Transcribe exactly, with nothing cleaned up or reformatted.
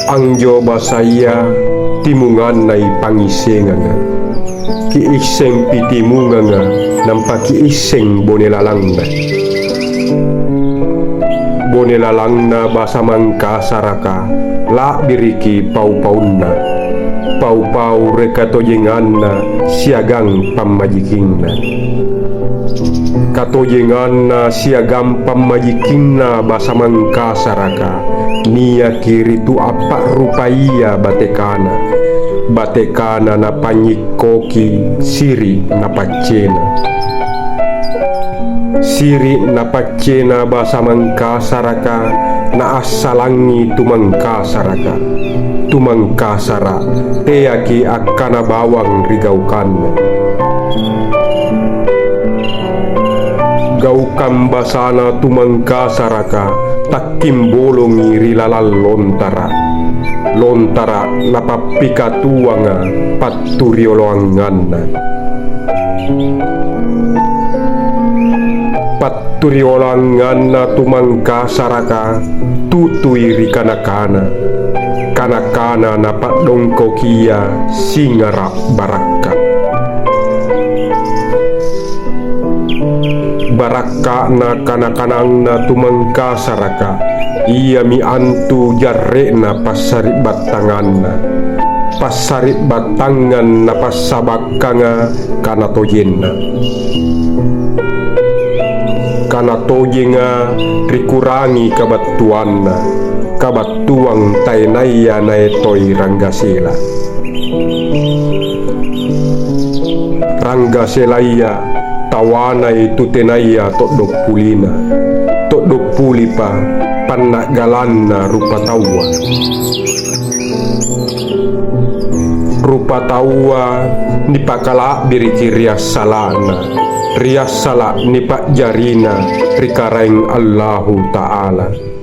Anjo basaya timungannai pangngisenganga. Kiissengpi timunganga, nampa kiisseng bone lalangna. Bone lalangna basa Mangkasaraka, la'biriki pau-paunna. Pau-pau ri katojenganna siagang pammajikingna. Katojenganna siagang pammajikingna basa Mangkasaraka niaki ri tu appa'rupaya batekana. Batekana napanynyikkoki siri' napaccena. Siri' napaccena basa Mangkasaraka naassalangi tu Mangkasaraka. Tu Mangkasara' teaki akkana bawang ri gaukanna. Gaukang basana tu Mangkasaraka takkimbolongi ri lalang lontara'. Lontara' napappikatuanga patturioloanganna. Patturioloanganna tu Mangkasaraka tutui ri kana-kana. Kana-kana napa'dongkokia singara' barakka'. Barakka'na kana-kananna tu Mangkasaraka, iami antu jarre'na passari'battanganna. Passari'battangang napassabakkanga kana tojenna. Kana tojenga rikurangi kabattuanna, kabattuang taenaya naetoi ranggasela. Ranggaselaya tawanai tu tenaya to'doppulina, to'doppulipa panna'galanna rupataua. Rupataua nipakala'biriki ri assala'na, ri assala' nipa'jarina ri Karaeng Allahu Ta'ala.